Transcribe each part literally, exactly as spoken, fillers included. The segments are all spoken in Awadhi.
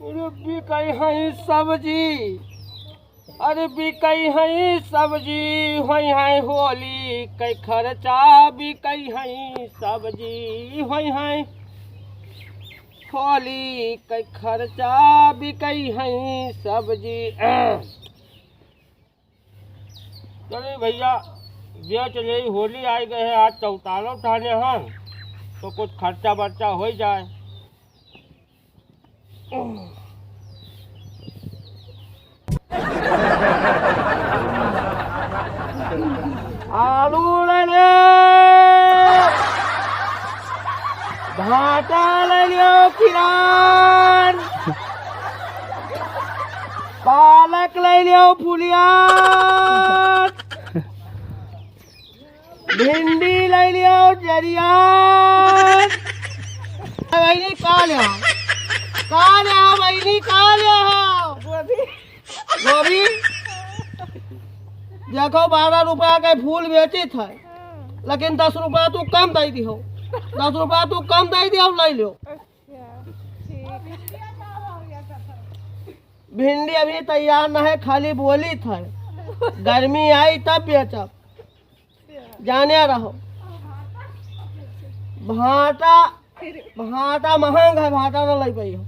अरे बिकई है सब्जी, अरे बिकई है सब्जी, होई है होली कै खर्चा, बिकई है सब्जी, होई है होली कै खर्चा, बिकई है सब्जी। चलिए भैया, बेच ले, होली आई गए है, आज चौतालो ठाने हम, तो कुछ खर्चा बर्चा हो जाए। आलू ले लियो, भाटा ले लियो किरान, पालक ले लियो फुलियान, भिंडी ले लियो जरियान। बहिनी का ले आओ, का ले आओ बहिनी, का ले आओ? गोभी। देखो, बारह रुपया के फूल बेचित है, लेकिन दस रुपया तू कम दे दिहो, दस रुपया तू कम दे दिहो, ले लो। भिंडी अभी तैयार न है, खाली बोलित है, गर्मी आई तब बेचब, जाने रहो। भाटा, भाटा महंग है, भाटा न लई पाई हो,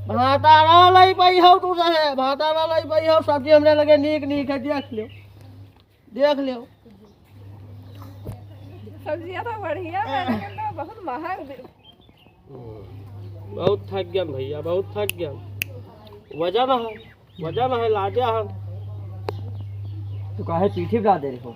भाटा न लई पाई हो, तू रहे भाटा न लई पाई हो। सब्जी हमरे लगे नीक नीक है, देख लियो, देख लियो। सब्जियां तो बढ़िया है, लेकिन तो बहुत महंग दे- बहुत थक गया भैया, बहुत थक गया। वजन है, वजन है, लादे हम। तू काहे पीठी पे लादे रहो?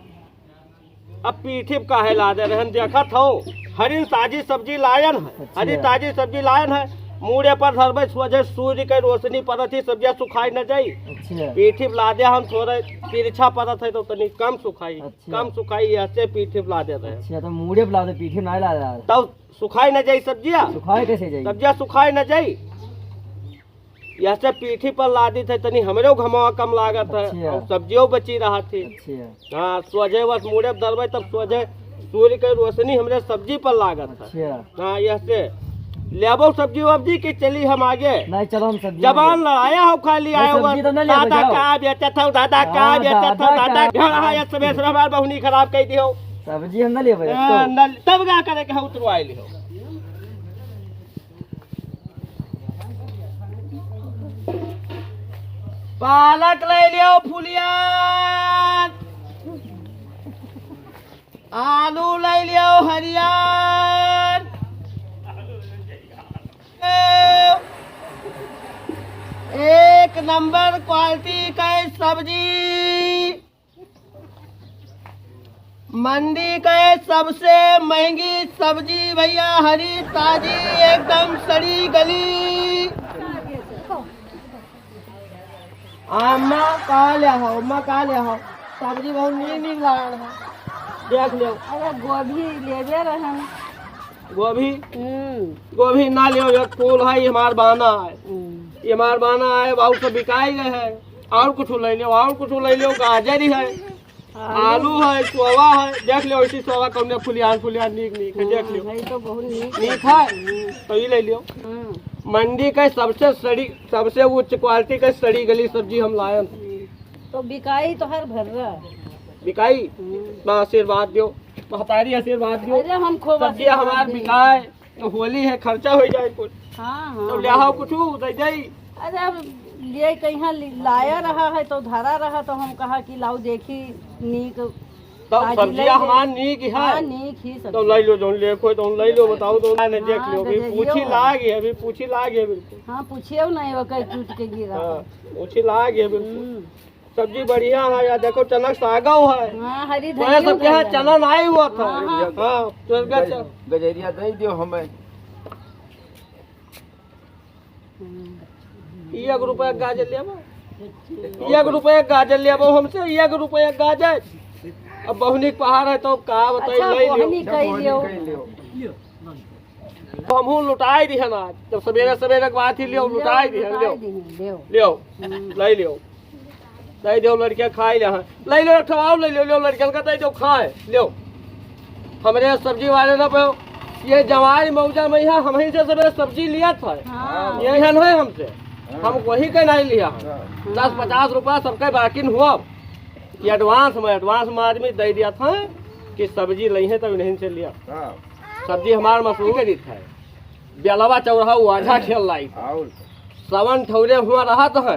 अब पीठी पे काहे लादे रहन, देखत हो, हरी ताजी सब्जी लायन है, अच्छा। हरी ताजी सब्जी लायन है, मूड़े पर धरबे, सोझे सूर्य के रोशनी पड़त ही सब्जियां सुखाई न जाई। अच्छा। पीठी पे लादे हम, थोड़ा तिरछा पड़त है तो तनी कम सुखाई, अच्छा। कम सुखाई, ऐसे पीठी पे लादे रहे। अच्छा, तो मूड़े पे लादे, पीठी पे ना लादे। तब सुखाई न जाई सब्जिया। सुखाए कैसे जाई? सब्जिया सुखाए न जाई। यह से पीठी पर लादित है, तनी हमरे घमवा कम लागत है, अच्छा। और सब्जियों बची रहत है। अच्छा। हाँ, सोझे बस मूड़े पर धरबे, तब सोझे सूर्य के रोशनी हमरे सब्जी पर लागत है। अच्छा। हाँ, यह से लेबो सब्जी वब्जी कि चली हम आगे? नहीं, चलो हम सब्जी जबान नहीं लेब। लड़ाया हो, खाली नहीं, आयो सब्जी बस, तो नहीं लेबे, दादा जाओ। का बेचत हो, दादा का हाँ, बेचत हो, दादा दादा का। हाँ, हाँ, ये सुबह सुबह हमार बहुनी खराब कर दियो। सब्जी हम ना लेबे, हाँ, तो। ना, तब का करे के हो, उतरवाई लियो। पालक ले लियो फुलियान, आलू ले लियो हरियान, एक नंबर क्वालिटी के सब्जी। मंडी के सबसे महंगी सब्जी भैया, हरी ताजी एकदम सड़ी गली। अम्मा का ले हो, अम्मा का ले हो, सब्जी बहुत नीक नीक लागल है, देख लो। अरे गोभी लेबे रहन। गोभी? हम्म। गोभी ना लियो, एक फूल है, ये हमार बाना है। हम्म। ये हमार बाना है, बहुत से बिकाई गए हैं। और कुछ ले लियो, और कुछ ले लियो, गाजर ही है, आलू। आलू है, सोवा है, देख लियो, इसी सोवा कौने फुलियान, फुलियान नीक नीक है, देख लियो। हाँ, भाई तो बहुत नीक नीक है। है, तो ये ले लियो। हम्म। मंडी का सबसे सड़ी, सबसे उच्च क्वालिटी का सड़ी गली सब्जी हम लायन। तो बिकाई तो हर भर रहा। बिकाई? हम्म। बा आशीर्वाद दियो, महतारी आशीर्वाद दियो। अरे हम खूब सब्जियां आशीर्वाद हमार दी। बिकाए, तो होली है, खर्चा हो जाए कुछ। हाँ, हाँ, तो ले आओ कुछ, दे दे। अरे अब ये कहीं लि-, लाया रहा है तो धरा रहा, तो हम कहा कि लाओ देखी नीक तो ताजी सब्जियां ले ले। हमार नीक है। हाँ, नीक ही तो सब्जी। ले लो, जौन ले कोई तो ले लो, बताओ तो। हाँ, देख हाँ, लो, अभी गजरियो पूछी है। लाग है, अभी पूछी लाग है बिल्कुल। हाँ, पूछियो नहीं, वो कहीं टूट के गिरा। हाँ, पूछी लाग है बिल्कुल। हम्म। सब्जी बढ़िया है यार, देखो चना सागो है। हाँ, हरी तो ये धनिया सब यहाँ है। चना नहीं हुआ था। हाँ, हाँ। हाँ, तो इसका च- गज-, गजरिया दे दियो हमें। हम्म। एक रुपया गाजर लेबो, एक रुपया गाजर लेबो हमसे, एक रुपया गाजर। अब बहुनी के पहाड़ है तो का बताई, अच्छा, ले लियो। बहुनी कह लियो। हमहू लुटाई दिहन आज, जब सवेरे सवेरे के बात ही लियो, लियो, लुटाई दिहन, लुटाई लियो। दिहन, लियो। लियो, हम्म। ले लियो। दे दो लड़के खाई ले, हाँ। ले लो, एक ठो और ले लो, लो लड़कन का दे दो खाए, लो। हमरे सब्जी वाले ना पे, ये जवाई मौजा में यहाँ हम ही से सबे सब्जी लिया था। हाँ। ये हन है हमसे। हम वही के नहीं लिया है। हाँ। दस पचास रुपया सबके बाकी हुआ कि advance में, advance में आदमी दे दिया था कि सब्जी लइहे तब इन्हीं से लिया। हाँ। सब्जी हमार मसूरी के रीत है, बेलवा चौराहा वाझा खेल लाई। और? सावन ठौरे हुआ रहत है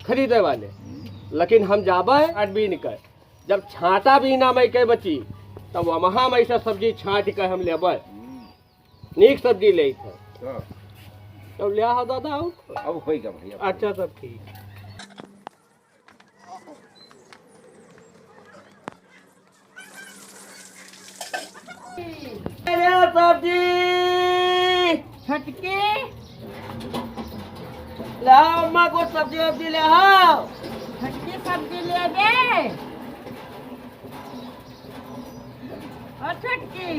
खरीदे वाले, लेकिन हम जाबे आदमी निकल, जब छांटा भी ना मैं के बची, तब वहाँ मैं से सब्जी छांट के हम लेबे। हम्म। नीक सब्जी ले थे। हाँ। तब ले आओ दादा, आओ। अब होइगा भैया। अच्छा, तब ठीक। अरे सब्जी। छोटकी। ले आओ अम्मा, कुछ सब्जी वब्जी ले आओ। छोटकी, सब्जी ले दे। ओ छोटकी,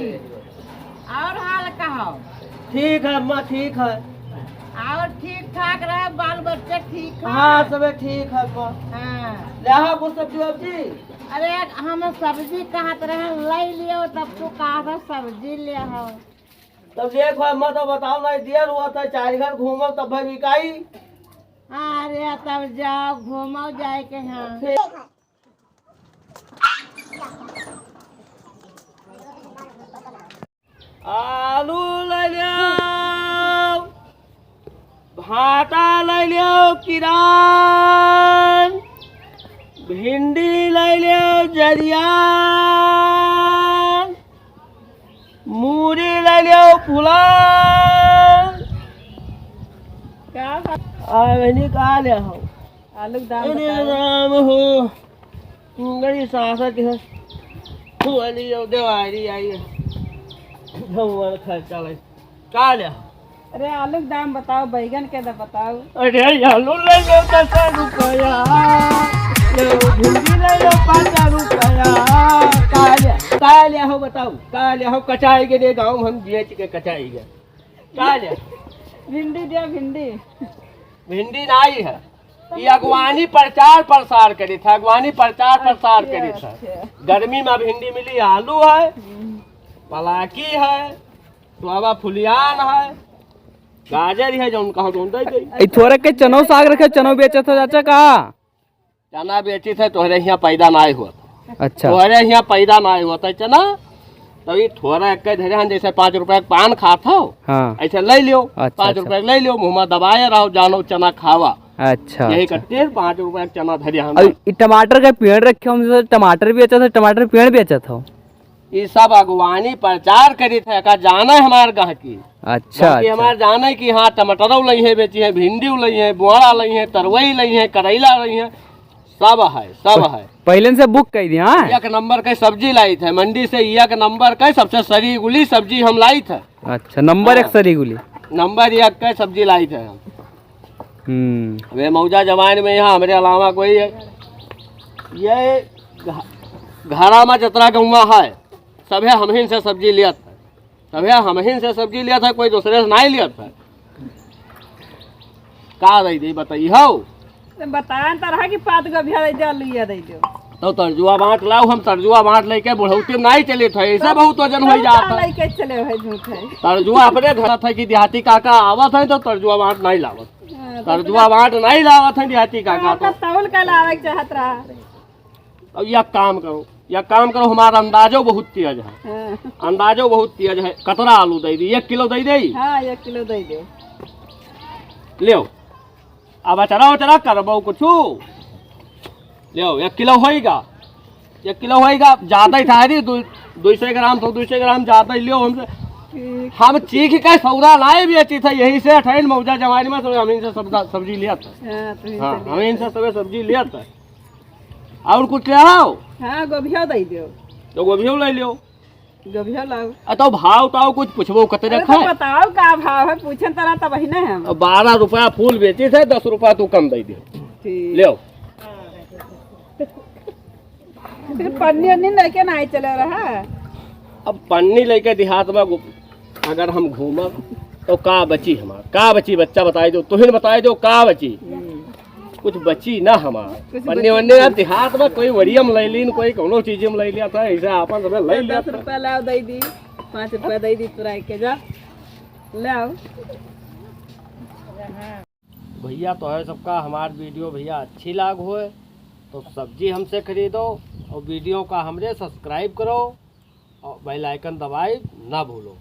और हाल कहो? ठीक है अम्मा, ठीक है। और ठीक ठाक रहे, बाल बच्चे ठीक है? हाँ, सबे ठीक है अम्मा। हाँ। ले आओ कुछ सब्जी वब्जी। अरे, हम सब्जी कहत रहे, ले लियो, तब तू कहा था सब्जी ले आओ। तब देखो अम्मा, तो बताओ ना, देर हुआ था, चार घर घूमो तब भाई बिकाई। अरे, तब जाओ, घूमो जाए के यहाँ। ठीक। आलू ले लेव, भाटा ले लेव किरान, भिंडी ले लेव जरियान, मूरी ले लेव फुलान। का? आ, मैंने कहा ले हो। आलू के दाम अरे बताओ। राम हो, गई सासत है। हुआ ली जाओ, देवारी आई है। भगवान खर्चा लाई। का ले? अरे आलू के दाम बताओ, बैगन के दाम बताओ। अरे आलू ले लो दस रुपया, ले लो भिंडी ले लो पाँच रुपया। का ले? का ले हो बताओ, का ले हो? कचाई के दे गाँव हम बेच के कचाई के। का ले? भिंडी दिया, भिंडी। भिंडी नाई है। ये अगवानी प्रचार प्रसार करी था, अगवानी प्रचार प्रसार अच्छा, करी था। अच्छा। गर्मी में भिंडी मिली, आलू है, हम्म। पलाकी है, सोयाबा फुलियान है, गाजर है, जौन कहो तौन दे दे। ई थोरे के चनो साग रखे, चनो बेचत हो चाचा का? चना बेची थे, तोहरे हियाँ पैदा नाई हुआ। अच्छा। तोहरे हियाँ पैदा नाई हुआ था चना, तो ये थोड़ा एक धरे हन, जैसे पाँच रुपया के पान खात हो, हाँ। ऐसे ले लियो, अच्छा, पाँच अच्छा। रुपया के ले लियो, मुँह में दबाए रहो, जानो चना खावा। अच्छा, यही अच्छा। करते हैं, पाँच रुपया के चना धरे हन। और ये टमाटर के पेड़ रखे हम, टमाटर भी अच्छा था, टमाटर पेड़ भी अच्छा था। ई सब अगवानी प्रचार करी थे, का जाने हमार गहकी। अच्छा, गहकी अच्छा। हमार जाने कि हाँ, टमाटरो लई है, बेची है, भिंडी लई है, बोड़ा लई है, तरवई लई है, करैला लई है, सब है, सब प-, है। पहले से book कर दिया, हाँ? एक नंबर के सब्जी लाई थे मंडी से, एक नंबर के सबसे सरी गुली सब्जी हम लाई थे। अच्छा, नंबर एक हाँ। सरी गुली। नंबर एक के सब्जी लाई थे हम। हम्म। वे मौजा जवान में यहाँ हमरे अलावा कोई है, ये घ-, घरा में जतरा गौवा है, सभे हमहिन से सब्जी लियत है, सभे हमहिन से सब्जी लियत है, कोई दूसरे से नाई लियत है। का दे दे बताई हो? तो बताएं तरह की पात गोभिया दे दे, आलूया दे दे। तो तर्जुआ बाँट लाओ, हम तर्जुआ बाँट लेके बुढ़ौती में नाई चले थे, ऐसे तो बहुत वजन हो तब जाता। का लेके चले है झूठे? तर्जुआ अपने घर था कि देहाती काका आवत है तो तर्जुआ बाँट नाई लावत। हाँ, तो तर्जुआ बाँट नाई लावत है देहाती काका हाँ, तो। तब तौल के लावे के चाहत रहा। अब यह काम करो, यह काम करो, हमारा अंदाजो बहुत तेज है। हाँ। अंदाजो बहुत तेज है। कतरा आलू दे दी? एक किलो दे दे? हाँ, एक किलो दे दो। लियो। अब अचरा उचरा करबो कुछु? लियो, एक किलो होइगा। एक किलो होइगा, ज्यादा ही था रे, दो, दो सौ ग्राम, तो दो सौ ग्राम ज्यादा ही लियो हमसे। ठीक। हम चीख के सौदा लाए बेची थे, यही से अठाइन मौजा जवानी में, तो हम इनसे सब्दा-, सब्जी लिया था। हाँ, तो इनसे हाँ, लिया हम इनसे था। सबे सब्जी लिया था। और कुछ ले आओ? हाँ, गोभिया दे दो। तो गोभियो ले लियो। गोभिया लाओ। आ, तो भाव ताव कुछ पूछबो कते अरे, रखा तो है? बताओ का भाव है, पूछन तरा तब ही ना हम। अब बारह रुपया फूल बेची थे, दस रुपया तू कम दे दे। ठीक। ले आओ। फिर पन्नी अन्नी लेके ना आई चले रहा। अब पन्नी लेके देहात में गु-, अगर हम घूमब तो का बची हमार, का बची बच्चा बताई दो, तुहिन बताई दो का बची। हम्म। कुछ बची ना हमार। कुछ पन्नी बची वन्नी ना। अब देहात में कोई वड़िया में ले लीन, कोई कौनो चीज में ले लिया था, ऐसे आपन सब ले लिया दस था। रुपया लाओ दे दी, पाँच रुपया दे दी तुरा के जा। लाओ। भइया, तोहरे सबका हमार video भइया अच्छी लाग होए तो सब्जी हमसे खरीदो और video का हमरे subscribe करो और bell icon दबाई ना भूलो।